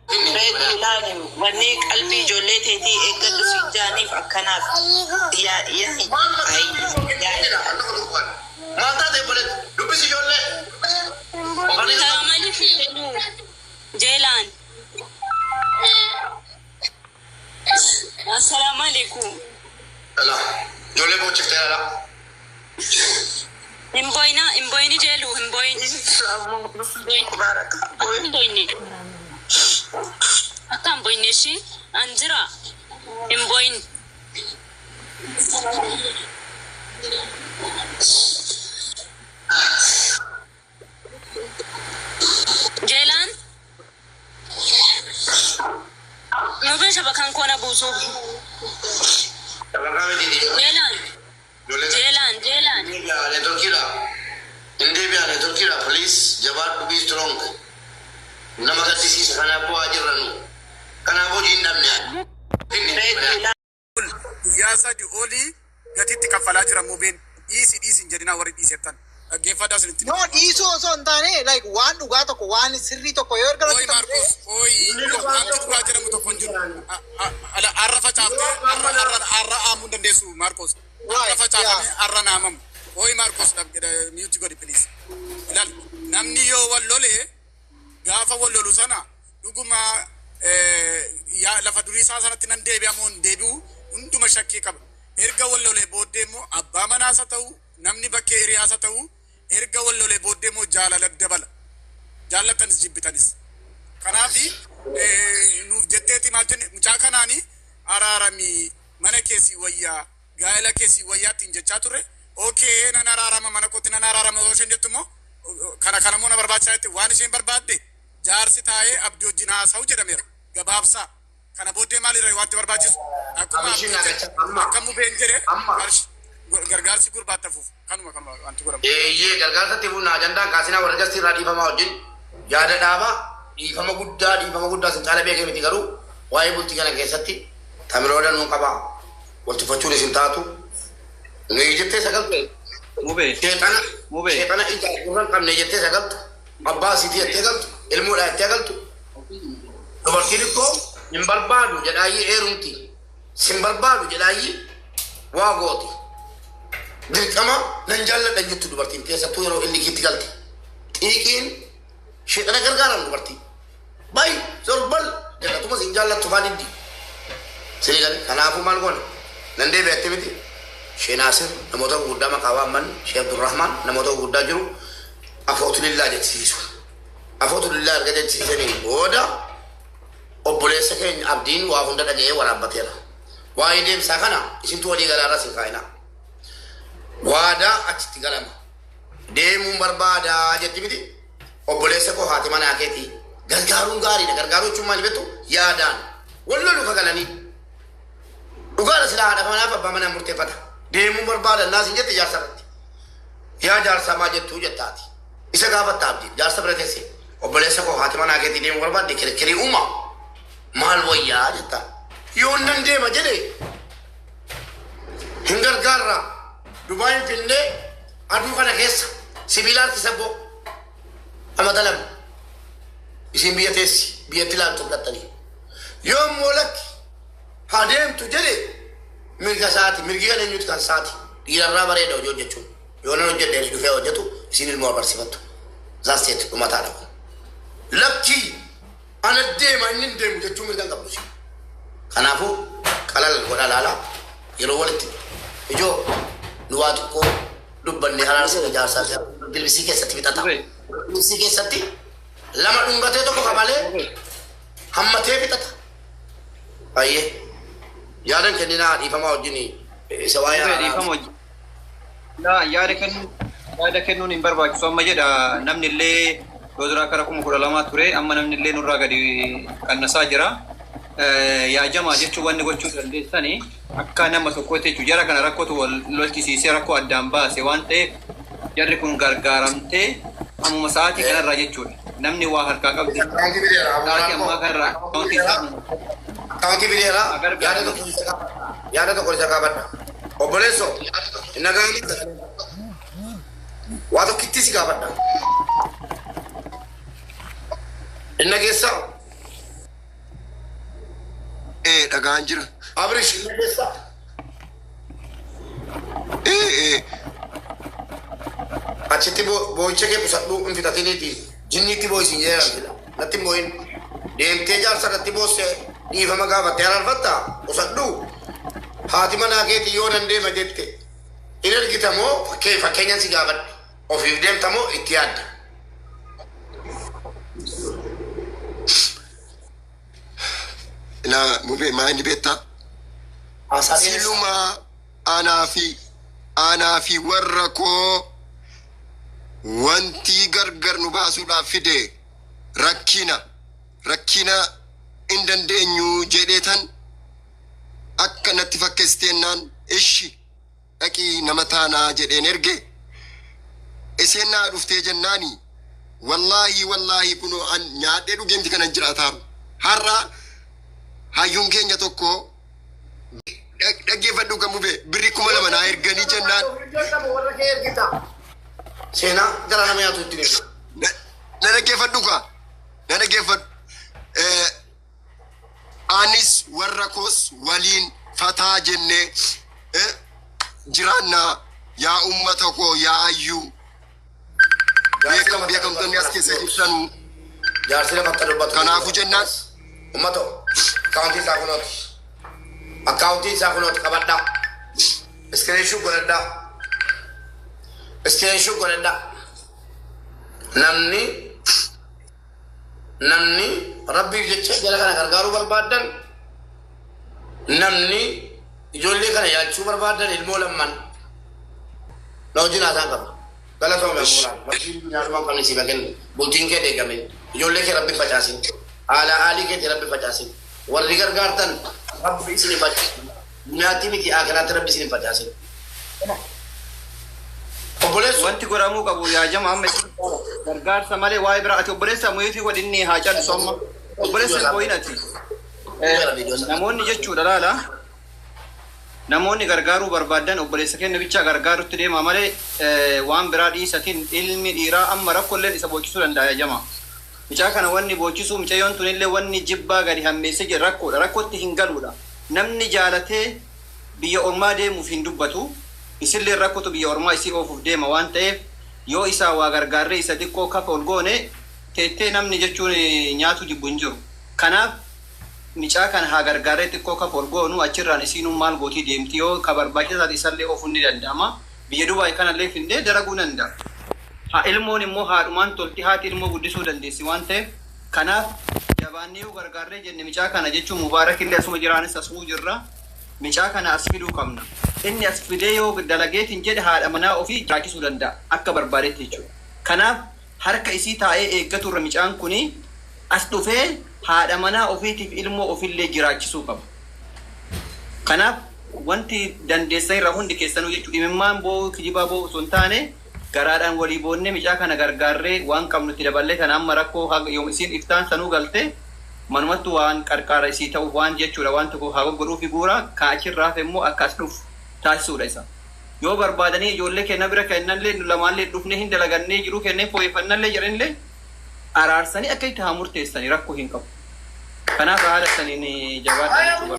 Reedu ilaali, wanni qalbii ijoollee teetii eeggadhu si jaaniif akkanaaf. Yaa yaa Maal ay yaa. Maal taate obboleetti? Dubbisi ijoollee. Salaam alaikum. Jeelaan. Assalaamu alaikum. Alaa. Ijoollee boochiftee alaa. Hin boyinaa, hin boyini jeelu, hin boyin. Baraka. Hin boyini. Akka hin boyine ishii an jira. Hin boyin. Jeelaan. Mubee shabakaan koona buusuuf. Shabakaa miti ijoollee. Jeelaan. Ijoollee. Jeelaan, jeelaan. Networkiidha. Hin deebi'a networkiidha. Please jabaadhu, be strong. Nama gaddisiisa, kanaaf bu'aa jirra nu. Kanaaf hojii hin dhabne. Reedu ilaali. Guyyaa 3 olii gatitti kaffalaa jira mubeen. Dhiisi dhiisi hin jedhinaa warri dhiisettan. Dhaggeeffadhaa isinitti. No, dhiisuu osoo hin taane, like, waan dhugaa tokko, waan sirrii tokko yoo erga Ooyi hojjetamu Maarkos, ooyi, wanti dhugaa jedhamu tokko hin jiru. Arra facaaftee arra arra arra aamuu hin dandeessu, Maarkos. Arra facaafamee arra naamamu. Ooyi Maarkos, mute godhi, please. Ilaali, namni yoo wal lolee, gaafa wal lolu sana dhuguma yaa lafa durii isaa sanatti nan deebi'a moo hin deebi'u hunduma shakkii qaba. Erga wal lolee booddee immoo abbaa manaas haa ta'u, namni bakkee hiriyaas haa ta'u, erga wal lolee booddee immoo jaalala dabala. Jaallattanis jibbitanis. Kanaafi nuuf jetteeti maal jenne, mucaa kanaani araaramii, mana keessi wayyaa, gaa'ela keessi wayyaa ittiin jechaa turre. Okay, nan araarama, mana kootti nan araarama yoo isheen jettu immoo, kana kana immoo na barbaachisaa jette. Waan isheen barbaadde jaarsi taa'ee abdii wajjin haasa'u jedhameera. Gabaabsaa. Kana booddee maalirra wanti barbaachisu? Akkuma Abishiin abdiin jedhe, naagacha amma. akka mubeen jedhe, Amma. Gargaarsi gurbaatti hafuuf kanuma kanuma wanti godhamu. Eeyyee, gargaarsa itti fuunaa ajandaan kaasinaa. Warra gastii irraa dhiifamaa wajjin yaada dhaabaa, dhiifama guddaa, dhiifama guddaa. Sin caala beekee miti, garuu waa'ee bultii kana keessatti tamirooda nuun qabaa wal tuffachuun isin taatu nuyi jettee sagaltu. Mubee. Sheexana. Mubee. Sheexana ija gurra hin qabne jettee sagaltu, abbaa isiitii jettee galtu, ilmoodha jettee galtu. Dubartiin ikkoo hin barbaadu jedhaayyii heerumti, sin barbaadu jedhaayyii waa gooti. Dirqama nan jaalladha jettu dubartiin, keessattuu yeroo inni kitti galte. Xiiqiin sheexana gargaaran dubartii. Bay zorbal jedhatuma sin jaallattu faa diddi. Sini gale. Kanaafuu maal goona? Nan deebi'atte miti. Shee Naasir, namoota gurguddaa maqaa waamman, Shee Abdurrahmaan, namoota gurguddaa jiru, afootu lillaa jechisiisu. Afootu lillaa erga jechisiisaniin booda obboleessa keenya Abdiin waa hunda dhaga'ee waraabbateera. Waa'ee deemsaa kana isintu walii galaarra sin kaa'inaa. Waadaa achitti galama. Deemuun barbaadaa jetti miti. Obboleessa koo, haati manaa keetii gargaaruun gaariidha. Gargaaruu jechuun maal jettu, yaadaan wal lolu kagalanii. Dhugaadha, silaa haadha manaaf abbaa manaa murteeffata. Deemuun barbaada naas hin jette jaarsa irratti. Yaa jaarsaa, maal jettuu jettaati. Isa gaafatta Abdii, jaarsa bira teesse. Obboleessa koo, haati manaa keetii deemuu barbaadde, kirkirii uuma. Maal wayyaa jetta. Yoo nan deema jedhe hin gargaarra. Dubaayin finnee aduu kana keessa sibiila harkisa boo. Amata 2. Isin biyya teessi biyyatti ilaaltu fudhattanii. Yoo immoo lakki haa deemtu jedhe, mirga isaati. Mirgi kan eenyuti? Kan isaati. Dhiirarraa bareeda hojii hojjechuun. Yoo nan hojjedhe inni dhufee hojjetu, isin ilmoo barsiifattu. Zaasteet dhumataadha kun. Lakki ana deema, inni hin deemu jechuun mirga hin qabdu isin. Kanaafuu qalal godha laala yeroo walitti ijoo nu waa xiqqoo dubbannee haraarsa jaarsaa bilbisii keessatti fixata. Mubee. Bilbisii keessatti lama dhungatee tokko kabalee hammatee fixata. Baay'ee yaadan kenninaa, dhiifamaa wajjin isa waa'ee Mubee, araaraa. dhiifama wajjin. Laa, yaada kennuun hin barbaachisu amma jedha. Namni illee yoo duraa kara 12,000 ture, amma namni illee nurraa gadi qannasaa jira. Yaa jamaa jechuun wanni gochuu dandeessanii akka nama tokkotti jechuun jara kana rakkootu wal lolchisiisee rakkoo addaan baase waan ta'eef, jarri kun gargaaramtee ammuma sa'aatii kanarraa jechuudha. Namni waa harkaa qabdi. Akkaawuntii fideera. Sa'aatii ammaa kanarraa akkaawuntii isaa Akkaawuntii fideera. Gargaara. Yaada tokko isa gaafadha. Yaada tokko isa gaafadha. Obboleessoo, nagaan waa tokkitti si gaafadha. Inna keessa Dhagaan jira. Abrish inni keessa. Ee. Achitti boo'icha kee qusadhuu hin fixatiniiti. Jinniitti boo'isin jedhan fida. Natti hin boo'in. Deemtee jaarsa irratti boosse dhiifama gaafattee araarfatta qusadhuu. Haati manaa keetii yoo nan deema jette in ergita moo fakkeenyan si gaafadhe ofiif deemta moo itti yaadda. Na mubee maa inni beektaa? Silumaa anaa fi warra koo wanti gargar nu baasuudhaaf fide rakkina hin dandeenyu jedheetan akka natti fakkeessiteennaan ishi dhaqii nama taanaa jedheen erge isheen naa dhuftee jennaani wallaahi wallaahi kunoo an nyaadhee dhugeemti kanan jiraataaru har'a hayyuun keenya tokko dhaggeeffadhu kan mube birri 2000 naa erganii jennaan. Seenaa gara nama nyaatu itti deema. Na dhaggeeffadhu kaa na dhaggeeffadhu. Anis warra koos waliin fataa jennee jiraannaa yaa ummata koo yaa ayyuu beekamtoonni as keessa jirtanuu. Jaarsi lafa akka dubbatu. Kanaafuu jennaan. Ummata akkaawuntii isaa kunooti. Akkaawuntii isaa kunooti qabadhaa. Iskiriinshuu godhadhaa. Iskiriinshuu godhadhaa. Namni rabbiif jecha jala kana gargaaruu barbaaddan namni ijoollee kana yaachuu barbaaddan ilmoo lamman na wajjin haasaan qaba. Galatoome Abuuraan. Rabbiin nyaatuma qabne siif haa kennu. Bultiin kee deegame. Ijoollee kee rabbi facaasin. Haala haalii keetii rabbi facaasin. Warri gargaartan rabbi isin hin facaasin. Duniyaatti miti akiraatti rabbi isin hin facaasin. Obboleessu. Wanti godhamuu qabu yaa jama amma gargaarsa malee waa'ee biraa ati obboleessa muyuutii godhinni haa callisu amma obboleessa hin boo'in ati. Namoonni jechuudha laala. Namoonni gargaaruu barbaadan obboleessa keenya bichaa gargaarutti deema malee waan biraa dhiisatiin ilmi dhiiraa amma rakkoolleen isa boochisuu danda'a yaa jama. Mucaa kana wanni boochisuu mucayyoon tunillee wanni jibbaa gadi hammeessee jira rakkoodha. Rakkootti hin galuudha. Namni jaalatee biyya ormaa deemuuf hin dubbatu. Isillee rakkotu biyya ormaa isii oofuuf deema waan ta'eef yoo isaa waa gargaarree isa xiqqoo kafa ol goone teettee namni jechuun nyaatu jibbu hin jiru. Kanaaf mucaa kana haa gargaarree xiqqoo kafa ol goonu achirraan isiinuu maal gootii deemti yoo ka barbaachisaa isallee oofuun ni danda'ama. Biyya Dubaay kanallee findee dalaguu danda'a. Haa ilmoon immoo haadhumaan tolti haati ilmoo guddisuu dandeessi waan ta'eef kanaaf jabaannee yoo gargaarree jenne mucaa kana jechuun Mubaarak illee asuma jiraanis asumuu jirra. Mucaa kana as fiduu qabna. Inni as fidee yoo dalageetiin jedhe haadha manaa ofii jiraachisuu danda'a akka barbaadetti jechuudha. Kanaaf harka isii taa'ee eeggatu irra mucaan kuni as dhufee haadha manaa ofiitiif ilmoo ofiillee jiraachisuu qaba. Kanaaf wanti dandeessan irraa hundi keessanuu jechuudha. Imimmaan boo'uu kijibaa boo'uu osoo hin taane garaadhaan walii boonnee mucaa kana gargaarree waan qabnu itti daballee kana amma rakkoo haga yoom isiin iftaan sanuu galte manumattu waan qarqaara isii ta'uuf waan jechuudha waan tokko haa godhuufi guura ka achirraa hafe immoo akka as dhufu taasisuudha isa. Yoo barbaadanii ijoollee keenya bira kennallee nu lamaallee dhufnee hin dalagannee jiruu kennee fooyyeffannallee jedhanillee araarsanii akka itti haa murteessanii rakkoo hin qabu. Kanaaf haala saniin jabaadhaa jechuudha.